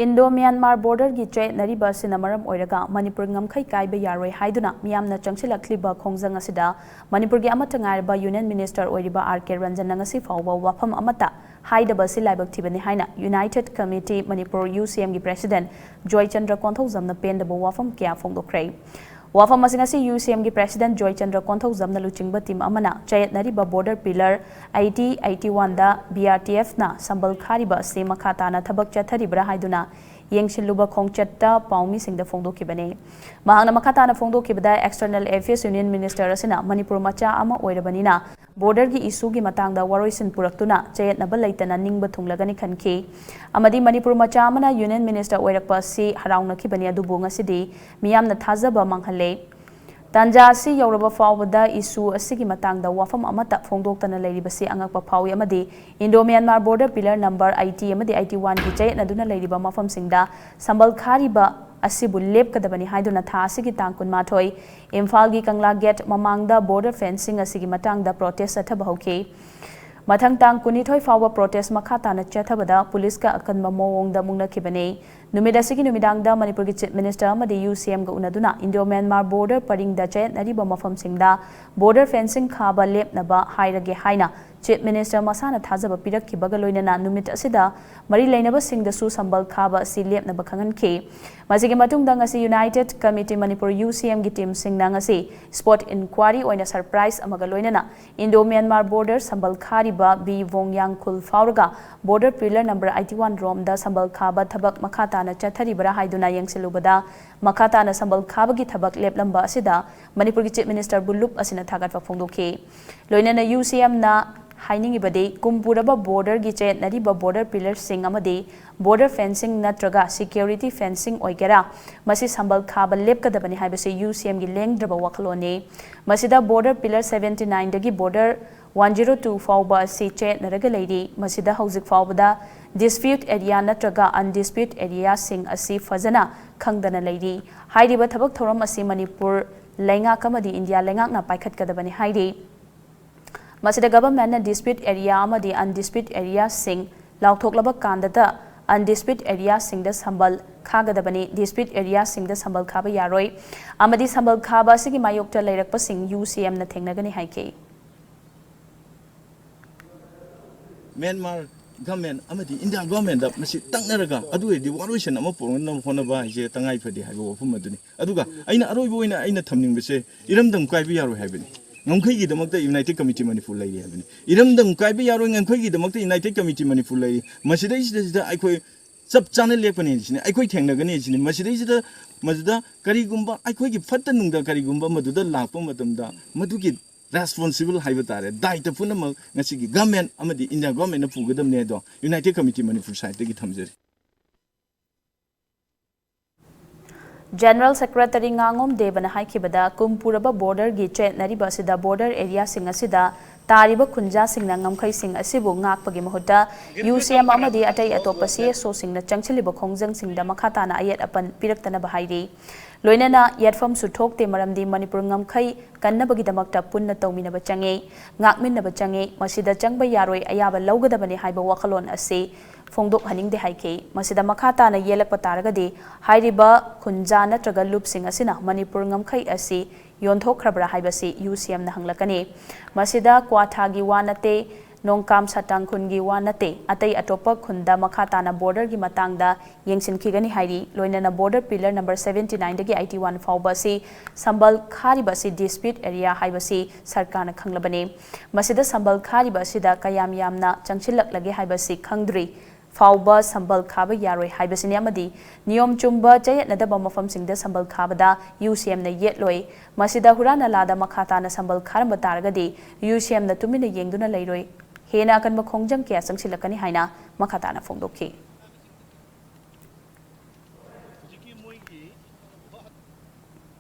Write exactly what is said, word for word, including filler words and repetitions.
Indo Myanmar ꯕꯣꯔꯗꯔꯒꯤ ꯆꯌꯦꯠꯅꯔꯤꯕ ꯑꯁꯤꯅ ꯃꯔꯝ ꯑꯣꯏꯔꯒ ꯃꯅꯤꯄꯨꯔ ꯉꯝꯈꯩ ꯀꯥꯏꯕ ꯌꯥꯔꯣꯏ ꯍꯥꯏꯗꯨꯅ ꯃꯤꯌꯥꯝꯅ ꯆꯪꯁꯤꯜꯂꯛꯂꯤꯕ ꯈꯣꯡꯖꯪ ꯑꯁꯤꯗ ꯃꯅꯤꯄꯨꯔꯒꯤ ꯑꯃꯠꯇ ꯉꯥꯏꯔꯕ ꯌꯨꯅꯤꯌꯟ ꯃꯤꯅꯤꯁꯇꯔ ꯑꯣꯏꯔꯤꯕ ꯑꯥꯔ ꯀꯦ ꯔꯟꯖꯟꯅ ꯉꯁꯤ ꯐꯥꯎꯕ ꯋꯥꯐꯝ ꯑꯃꯠꯇ ꯍꯥꯏꯗꯕ ꯑꯁꯤ ꯂꯥꯏꯕꯛ ꯊꯤꯕꯅꯤ ꯍꯥꯏꯅ United Committee Manipur, ꯌꯨ ꯁꯤ ꯑꯦꯝꯒꯤ ꯄ꯭ꯔꯦꯁꯤꯗꯦꯟꯠ ꯖꯣꯏꯆꯟꯗ꯭ꯔ ꯀꯣꯟꯊꯧꯖꯝꯅ ꯄꯦꯟꯗꯕ ꯋꯥꯐꯝ ꯀꯌꯥ ꯐꯣꯡꯗꯣꯛꯈ꯭ꯔꯦ꯫ ꯋꯥꯐꯝ ꯑꯁꯤ ꯉꯁꯤ ꯌꯨ ꯁꯤ ꯑꯦꯝꯒꯤ ꯄ꯭ꯔꯦꯁꯤꯗꯦꯟꯠ ꯖꯣꯏꯆꯟꯗ꯭ꯔ ꯀꯣꯟꯊꯧꯖꯝꯅ ꯂꯨꯆꯤꯡꯕ ꯇꯤꯝ ꯑꯃꯅ ꯆꯌꯦꯠꯅꯔꯤꯕ ꯕꯣꯔꯗꯔ ꯄꯤꯂꯔ ꯑꯩꯠꯇꯤ, ꯑꯩꯠꯇꯤ ꯋꯥꯟꯗ ꯕꯤ ꯑꯥꯔ ꯇꯤ ꯑꯦꯐꯅ ꯁꯝꯕꯜ ꯈꯥꯔꯤꯕ ꯑꯁꯤ ꯃꯈꯥ ꯇꯥꯅ ꯊꯕꯛ ꯆꯠꯊꯔꯤꯕ꯭ꯔꯥ ꯍꯥꯏꯗꯨꯅ ꯌꯦꯡꯁꯤꯜꯂꯨꯕ ꯈꯣꯡꯆꯠꯇ ꯄꯥꯎꯃꯤꯁꯤꯡꯗ ꯐꯣꯡꯗꯣꯛꯈꯤꯕꯅꯤ꯫ ꯃꯍꯥꯛꯅ ꯃꯈꯥ ꯇꯥꯅ ꯐꯣꯡꯗꯣꯛꯈꯤꯕꯗ, External Affairs Union Minister ꯑꯁꯤꯅ ꯃꯅꯤꯄꯨꯔ ꯃꯆꯥ ꯑꯃ ꯑꯣꯏꯔꯕꯅꯤꯅ ꯕꯣꯔꯗꯔꯒꯤ ꯏꯁꯨꯒꯤ ꯃꯇꯥꯡꯗ ꯋꯥꯔꯣꯏꯁꯤꯟ ꯄꯨꯔꯛꯇꯨꯅ ꯆꯌꯦꯠꯅꯕ ꯂꯩꯇꯅ ꯅꯤꯡꯕ ꯊꯨꯡꯂꯒꯅꯤ ꯈꯟꯈꯤ ꯑꯃꯗꯤ ꯃꯅꯤꯄꯨꯔ ꯃꯆꯥ ꯑꯃꯅ ꯌꯨꯅꯤꯌꯟ ꯃꯤꯅꯤꯁꯇꯔ ꯑꯣꯏꯔꯛꯄ ꯑꯁꯤ ꯍꯔꯥꯎꯅꯈꯤꯕꯅꯤ, ꯑꯗꯨꯕꯨ ꯉꯁꯤꯗꯤ ꯃꯤꯌꯥꯝꯅ ꯊꯥꯖꯕ ꯃꯥꯡꯍꯜꯂꯦ꯫ ꯇꯥꯟꯖꯥ ꯑꯁꯤ ꯌꯧꯔꯕ ꯐꯥꯎꯕꯗ ꯏꯁꯨ ꯑꯁꯤꯒꯤ ꯃꯇꯥꯡꯗ ꯋꯥꯐꯝ ꯑꯃꯠꯇ ꯐꯣꯡꯗꯣꯛꯇꯅ ꯂꯩꯔꯤꯕꯁꯤ ꯑꯉꯛꯄ ꯐꯥꯎꯏ ꯑꯃꯗꯤ Indo Myanmar border pillar number eighty ꯑꯃꯗꯤ ꯑꯩꯠꯇꯤ ꯋꯥꯟꯒꯤ ꯆꯌꯦꯠꯅꯗꯨꯅ ꯂꯩꯔꯤꯕ ꯃꯐꯝꯁꯤꯡꯗ ꯁꯝꯕꯜ ꯈꯥꯔꯤꯕ ꯑꯁꯤꯕꯨ ꯂꯦꯞꯀꯗꯕꯅꯤ ꯍꯥꯏꯗꯨꯅ ꯊꯥ ꯑꯁꯤꯒꯤ ꯇꯥꯡ ꯀꯨꯟꯃꯥꯊꯣꯏ ꯏꯝꯐꯥꯜꯒꯤ ꯀꯪꯂꯥ ꯒꯦꯠ ꯃꯃꯥꯡꯗ ꯕꯣꯔꯗꯔ ꯐꯦꯟꯁꯤꯡ ꯑꯁꯤꯒꯤ ꯃꯇꯥꯡꯗ ꯄ꯭ꯔꯣꯇꯦꯁ ꯆꯠꯊꯕ ꯍꯧꯈꯤ꯫ ꯃꯊꯪ ꯇꯥꯡ ꯀꯨꯟꯅꯤꯊꯣꯏ ꯐꯥꯎꯕ ꯄ꯭ꯔꯣꯇꯦꯁ ꯃꯈꯥ ꯇꯥꯅ ꯆꯠꯊꯕꯗ ꯄꯨꯂꯤꯁꯀ ꯑꯀꯟꯕ ꯃꯑꯣꯡꯗ ꯃꯨꯛꯅꯈꯤꯕꯅꯤ꯫ ꯅꯨꯃꯤꯠ ꯑꯁꯤꯒꯤ ꯅꯨꯃꯤꯗꯥꯡꯗ ꯃꯅꯤꯄꯨꯔꯒꯤ ꯆꯤꯐ ꯃꯤꯅꯤꯁꯇꯔ ꯑꯃꯗꯤ ꯌꯨ ꯁꯤ ꯑꯦꯝꯒ ꯎꯅꯗꯨꯅ ꯏꯟꯗꯣ ꯃ꯭ꯌꯥꯟꯃꯥꯔ ꯕꯣꯔꯗꯔ ꯄꯔꯤꯡꯗ ꯆꯌꯦꯠꯅꯔꯤꯕ ꯃꯐꯝꯁꯤꯡꯗ ꯕꯣꯔꯗꯔ ꯐꯦꯟꯁꯤꯡ ꯈꯥꯕ ꯂꯦꯞꯅꯕ ꯍꯥꯏꯔꯒꯦ ꯍꯥꯏꯅ ꯆꯤꯐ ꯃꯤꯅꯤꯁꯇꯔ ꯃꯁꯥꯅ ꯊꯥꯖꯕ ꯄꯤꯔꯛꯈꯤꯕꯒ ꯂꯣꯏꯅꯅ ꯅꯨꯃꯤꯠ ꯑꯁꯤꯗ ꯃꯔꯤ ꯂꯩꯅꯕꯁꯤꯡꯗꯁꯨ ꯁꯝꯕꯜ ꯈꯥꯕ ꯑꯁꯤ ꯂꯦꯞꯅꯕ ꯈꯪꯍꯟꯈꯤ꯫ ꯃꯁꯤꯒꯤ ꯃꯇꯨꯡꯗ ꯉꯁꯤ United Committee Manipur, ꯌꯨ ꯁꯤ ꯑꯦꯝꯒꯤ ꯇꯤꯝꯁꯤꯡꯅ ꯉꯁꯤ ꯁ꯭ꯄꯣꯠ ꯏꯟꯀ꯭ꯋꯥꯔꯤ ꯑꯣꯏꯅ ꯁꯔꯄ꯭ꯔꯥꯏꯖ ꯑꯃꯒ ꯂꯣꯏꯅꯅ Indo Myanmar border ꯁꯝꯕꯜ Kharif B ꯋꯣꯡꯌꯥꯡ ꯈꯨꯜ ꯐꯥꯎꯔꯒ border pillar number eighty one ꯔꯣꯝꯗ ꯁꯝꯕꯜ ꯈꯥꯕ ꯊꯕꯛ ꯃꯈꯥ ꯇꯥꯅ ꯆꯠꯊꯔꯤꯕ꯭ꯔꯥ ꯍꯥꯏꯗꯨꯅ ꯌꯦꯡꯁꯤꯜꯂꯨꯕꯗ, ꯃꯈꯥ ꯇꯥꯅ ꯁꯝꯕꯜ ꯈꯥꯕꯒꯤ ꯊꯕꯛ ꯂꯦꯞꯂꯝꯕ ꯑꯁꯤꯗ ꯃꯅꯤꯄꯨꯔꯒꯤ ꯆꯤꯐ ꯃꯤꯅꯤꯁꯇꯔꯕꯨ ꯂꯨꯞ ꯑꯁꯤꯅ ꯊꯥꯒꯠꯄ ꯐꯣꯡꯗꯣꯛꯈꯤ꯫ ꯂꯣꯏꯅꯅ ꯌꯨ ꯁꯤ ꯑꯦꯝꯅ ꯍꯥꯏꯅꯤꯡꯉꯤꯕꯗꯤ, ꯀꯨꯝ ꯄꯨꯔꯕ ꯕꯣꯔꯗꯔꯒꯤ ꯆꯌꯦꯠꯅꯔꯤꯕ ꯕꯣꯔꯗꯔ ꯄꯤꯂꯔꯁꯤꯡ ꯑꯃꯗꯤ ꯕꯣꯔꯗꯔ ꯐꯦꯟꯁꯤꯡ ꯅꯠꯇ꯭ꯔꯒ ꯁꯤꯀ꯭ꯌꯨꯔꯤꯇꯤ ꯐꯦꯟꯁꯤꯡ ꯑꯣꯏꯒꯦꯔꯥ, ꯃꯁꯤ ꯁꯝꯕꯜ ꯈꯥꯕ ꯂꯦꯞꯀꯗꯕꯅꯤ ꯍꯥꯏꯕꯁꯤ ꯌꯨ ꯁꯤ ꯑꯦꯝꯒꯤ ꯂꯦꯡꯗ꯭ꯔꯕ ꯋꯥꯈꯜꯂꯣꯟꯅꯤ꯫ ꯃꯁꯤꯗ ꯕꯣꯔꯗꯔ ꯄꯤꯂꯔ ꯁꯕꯦꯟꯇꯤ ꯅꯥꯏꯟꯗꯒꯤ ꯕꯣꯔꯗꯔ ꯋꯥꯟ ꯖꯤꯔꯣ ꯇꯨ ꯐꯥꯎꯕ ꯑꯁꯤ ꯆꯌꯦꯠꯅꯔꯒ ꯂꯩꯔꯤ꯫ ꯃꯁꯤꯗ ꯍꯧꯖꯤꯛ ꯐꯥꯎꯕꯗ ꯗꯤꯁꯄ꯭ꯌꯨꯠ ꯑꯦꯔꯤꯌꯥ ꯅꯠꯇ꯭ꯔꯒ ꯑꯟꯗꯤꯁꯄ꯭ꯌꯨꯠ ꯑꯦꯔꯤꯌꯥꯁꯤꯡ ꯑꯁꯤ ꯐꯖꯅ ꯈꯪꯗꯅ ꯂꯩꯔꯤ꯫ ꯍꯥꯏꯔꯤꯕ ꯊꯕꯛ ꯊꯧꯔꯝ ꯑꯁꯤ ꯃꯅꯤꯄꯨꯔ ꯂꯩꯉꯥꯛ ꯑꯃꯗꯤ ꯏꯟꯗꯤꯌꯥ ꯂꯩꯉꯥꯛꯅ ꯄꯥꯏꯈꯠꯀꯗꯕꯅꯤ ꯍꯥꯏꯔꯤ꯫ ꯃꯁꯤꯗ ꯒꯚꯔꯟꯃꯦꯟꯠꯅ ꯗꯤꯁꯄ꯭ꯌꯨꯠ ꯑꯦꯔꯤꯌꯥ ꯑꯃꯗꯤ ꯑꯟꯗꯤꯁꯄ꯭ꯌꯨꯠ ꯑꯦꯔꯤꯌꯥꯁꯤꯡ ꯂꯥꯎꯊꯣꯛꯂꯕ ꯀꯥꯟꯗꯇ ꯑꯟꯗꯤꯁꯄ꯭ꯌꯨꯠ ꯑꯦꯔꯤꯌꯥꯁꯤꯡꯗ ꯁꯝꯕꯜ ꯈꯥꯒꯗꯕꯅꯤ꯫ ꯗꯤꯁꯄ꯭ꯌꯨꯠ ꯑꯦꯔꯤꯌꯥꯁꯤꯡꯗ ꯁꯝꯕꯜ ꯈꯥꯕ ꯌꯥꯔꯣꯏ ꯑꯃꯗꯤ ꯁꯝꯕꯜ ꯈꯥꯕ ꯑꯁꯤꯒꯤ ꯃꯥꯌꯣꯛꯇ ꯂꯩꯔꯛꯄꯁꯤꯡ ꯌꯨ ꯁꯤ ꯑꯦꯝꯅ ꯊꯦꯡꯅꯒꯅꯤ ꯍꯥꯏꯈꯤ꯫ ꯃ꯭ꯌꯥꯟꯃꯥꯔ ꯒꯚꯔꯟꯃꯦꯟꯠ ꯑꯃꯗꯤ ꯏꯟꯗꯤꯌꯥ ꯒꯚꯔꯟꯃꯦꯟꯠꯇ ꯃꯁꯤ ꯇꯛꯅꯔꯒ ꯑꯗꯨ ꯑꯣꯏꯔꯗꯤ ꯋꯥꯔꯣꯏꯁꯤꯟ ꯑꯃ ꯄꯨꯔꯛꯅꯕ ꯍꯣꯠꯅꯕ ꯍꯥꯏꯁꯦ ꯇꯉꯥꯏ ꯐꯗꯦ ꯍꯥꯏꯕ ꯋꯥꯐꯝ ꯑꯗꯨꯅꯤ꯫ ꯑꯗꯨꯒ ꯑꯩꯅ ꯑꯔꯣꯏꯕ ꯑꯣꯏꯅ ꯑꯩꯅ ꯊꯝꯅꯤꯡꯕꯁꯦ ꯏꯔꯝꯗꯝ ꯀꯥꯏꯕ ꯌꯥꯔꯣꯏ ꯍꯥꯏꯕꯅꯤ꯫ ꯉꯝꯈꯩꯒꯤꯗꯃꯛꯇ ꯌꯨꯅꯥꯏꯇꯦꯗ ꯀꯃꯤꯇꯤ ꯃꯅꯤꯄꯨꯔ ꯂꯩꯔꯤ ꯍꯥꯏꯕꯅꯤ꯫ ꯏꯔꯝꯗꯝ ꯀꯥꯏꯕ ꯌꯥꯔꯣꯏ, ꯉꯝꯈꯩꯒꯤꯗꯃꯛꯇ ꯌꯨꯅꯥꯏꯇꯦꯗ ꯀꯃꯤꯇꯤ ꯃꯅꯤꯄꯨꯔ ꯂꯩꯔꯤ꯫ ꯃꯁꯤꯗꯩꯁꯤꯗꯩꯁꯤꯗ ꯑꯩꯈꯣꯏ ꯆꯞ ꯆꯥꯅ ꯂꯦꯞꯀꯅꯤ ꯁꯤꯅꯤ, ꯑꯩꯈꯣꯏ ꯊꯦꯡꯅꯒꯅꯤ ꯁꯤꯅꯤ꯫ ꯃꯁꯤꯗꯩꯁꯤꯗ ꯃꯗꯨꯗ ꯀꯔꯤꯒꯨꯝꯕ ꯑꯩꯈꯣꯏꯒꯤ ꯐꯠꯇ ꯅꯨꯡꯗ ꯀꯔꯤꯒꯨꯝꯕ ꯃꯗꯨꯗ ꯂꯥꯛꯄ ꯃꯇꯝꯗ ꯃꯗꯨꯒꯤ ꯔꯦꯁꯄꯣꯟꯁꯤꯕꯜ ꯍꯥꯏꯕ ꯇꯥꯔꯦ, ꯗꯥꯏꯇ ꯄꯨꯝꯅꯃꯛ ꯉꯁꯤꯒꯤ ꯒꯚꯔꯟꯃꯦꯟꯠ ꯑꯃꯗꯤ ꯏꯟꯗꯤꯌꯥ ꯒꯚꯔꯟꯃꯦꯟꯠꯅ ꯄꯨꯒꯗꯕꯅꯦ꯫ ꯑꯗꯣ ꯌꯨꯅꯥꯏꯇꯦꯗ ꯀꯃꯤꯇꯤ ꯃꯅꯤꯄꯨꯔ ꯁꯥꯏꯠꯇꯒꯤ ꯊꯝꯖꯔꯤ꯫ ꯖꯦꯅꯔꯦꯜ ꯁꯦꯀ꯭ꯔꯦꯇꯔꯤ ꯉꯥꯉꯣꯝ ꯗꯦꯕꯅ ꯍꯥꯏꯈꯤꯕꯗ, ꯀꯨꯝ ꯄꯨꯔꯕ ꯕꯣꯔꯗꯔꯒꯤ ꯆꯌꯦꯠꯅꯔꯤꯕ ꯑꯁꯤꯗ ꯕꯣꯔꯗꯔ ꯑꯦꯔꯤꯌꯥꯁꯤꯡ ꯑꯁꯤꯗ ꯇꯥꯔꯤꯕ ꯈꯨꯟꯖꯥꯁꯤꯡꯅ ꯉꯝꯈꯩꯁꯤꯡ ꯑꯁꯤꯕꯨ ꯉꯥꯛꯄꯒꯤ ꯃꯍꯨꯠꯇ ꯌꯨ ꯁꯤ ꯑꯦꯝ ꯑꯃꯗꯤ ꯑꯇꯩ ꯑꯇꯣꯞꯄ ꯁꯤ ꯑꯦꯁ ꯑꯣꯁꯤꯡꯅ ꯆꯪꯁꯤꯜꯂꯤꯕ ꯈꯣꯡꯖꯪꯁꯤꯡꯗ ꯃꯈꯥ ꯇꯥꯅ ꯑꯌꯦꯠ ꯑꯄꯟ ꯄꯤꯔꯛꯇꯅꯕ ꯍꯥꯏꯔꯤ꯫ ꯂꯣꯏꯅꯅ ꯌꯦꯠꯐꯝꯁꯨ ꯊꯣꯛꯇꯦ, ꯃꯔꯝꯗꯤ ꯃꯅꯤꯄꯨꯔ ꯉꯝꯈꯩ ꯀꯟꯅꯕꯒꯤꯗꯃꯛꯇ ꯄꯨꯟꯅ ꯇꯧꯃꯤꯟꯅꯕ ꯆꯪꯉꯤ, ꯉꯥꯛꯃꯤꯟꯅꯕ ꯆꯪꯉꯤ꯫ ꯃꯁꯤꯗ ꯆꯪꯕ ꯌꯥꯔꯣꯏ, ꯑꯌꯥꯕ ꯂꯧꯒꯗꯕꯅꯤ ꯍꯥꯏꯕ ꯋꯥꯈꯜꯂꯣꯟ ꯑꯁꯤ ꯐꯣꯡꯗꯣꯛꯍꯟꯅꯤꯡꯗꯦ ꯍꯥꯏꯈꯤ꯫ ꯃꯁꯤꯗ ꯃꯈꯥ ꯇꯥꯅ ꯌꯦꯜꯂꯛꯄ ꯇꯥꯔꯒꯗꯤ ꯍꯥꯏꯔꯤꯕ ꯈꯨꯟꯖꯥ ꯅꯠꯇ꯭ꯔꯒ ꯂꯨꯞꯁꯤꯡ ꯑꯁꯤꯅ ꯃꯅꯤꯄꯨꯔ ꯉꯝꯈꯩ ꯑꯁꯤ ꯌꯣꯟꯊꯣꯛꯈ꯭ꯔꯕ꯭ꯔꯥ ꯍꯥꯏꯕꯁꯤ ꯌꯨ ꯁꯤ ꯑꯦꯝꯅ ꯍꯪꯂꯛꯀꯅꯤ꯫ ꯃꯁꯤꯗ ꯀ꯭ꯋꯥꯊꯥꯒꯤ ꯋꯥ ꯅꯠꯇꯦ, ꯅꯣꯡꯀꯥꯝ ꯁꯇꯥꯡ ꯈꯨꯟꯒꯤ ꯋꯥ ꯅꯠꯇꯦ, ꯑꯇꯩ ꯑꯇꯣꯞꯄ ꯈꯨꯟꯗ ꯃꯈꯥ ꯇꯥꯅ ꯕꯣꯔꯗꯔꯒꯤ ꯃꯇꯥꯡꯗ ꯌꯦꯡꯁꯤꯟꯈꯤꯒꯅꯤ ꯍꯥꯏꯔꯤ꯫ ꯂꯣꯏꯅꯅ border pillar number seventy nine ꯗꯒꯤ eighty one ꯐꯥꯎꯕ ꯑꯁꯤ ꯁꯝꯕꯜ ꯈꯥꯔꯤꯕ ꯑꯁꯤ ꯗꯤꯁꯄ꯭ꯌꯨꯠ ꯑꯦꯔꯤꯌꯥ ꯍꯥꯏꯕꯁꯤ ꯁꯔꯀꯥꯔꯅ ꯈꯪꯂꯕꯅꯤ꯫ ꯃꯁꯤꯗ ꯁꯝꯕꯜ ꯈꯥꯔꯤꯕ ꯑꯁꯤꯗ ꯀꯌꯥꯝ ꯌꯥꯝꯅ ꯆꯪꯁꯤꯜꯂꯛꯂꯒꯦ ꯍꯥꯏꯕꯁꯤ ꯈꯪꯗ꯭ꯔꯤ꯫ ꯐꯥꯎꯕ ꯁꯝꯕꯜ ꯈꯥꯕ ꯌꯥꯔꯣꯏ ꯍꯥꯏꯕꯁꯤꯅꯤ ꯑꯃꯗꯤ ꯅꯤꯌꯣꯝ ꯆꯨꯝꯕ ꯆꯌꯦꯠꯅꯗꯕ ꯃꯐꯝꯁꯤꯡꯗ ꯁꯝꯕꯜ ꯈꯥꯕꯗ ꯌꯨ ꯁꯤ ꯑꯦꯝꯅ ꯌꯦꯠꯂꯣꯏ꯫ ꯃꯁꯤꯗ ꯍꯨꯔꯥ ꯅꯂꯥꯗ ꯃꯈꯥ ꯇꯥꯅ ꯁꯝꯕꯜ ꯈꯥꯔꯝꯕ ꯇꯥꯔꯒꯗꯤ ꯌꯨ ꯁꯤ ꯑꯦꯝꯅ ꯇꯨꯃꯤꯟꯅ ꯌꯦꯡꯗꯨꯅ ꯂꯩꯔꯣꯏ꯫ ꯍꯦꯟꯅ ꯑꯀꯟꯕ ꯈꯣꯡꯖꯪ ꯀꯌꯥ ꯆꯪꯁꯤꯜꯂꯛꯀꯅꯤ ꯍꯥꯏꯅ ꯃꯈꯥ ꯇꯥꯅ ꯐꯣꯡꯗꯣꯛꯈꯤ꯫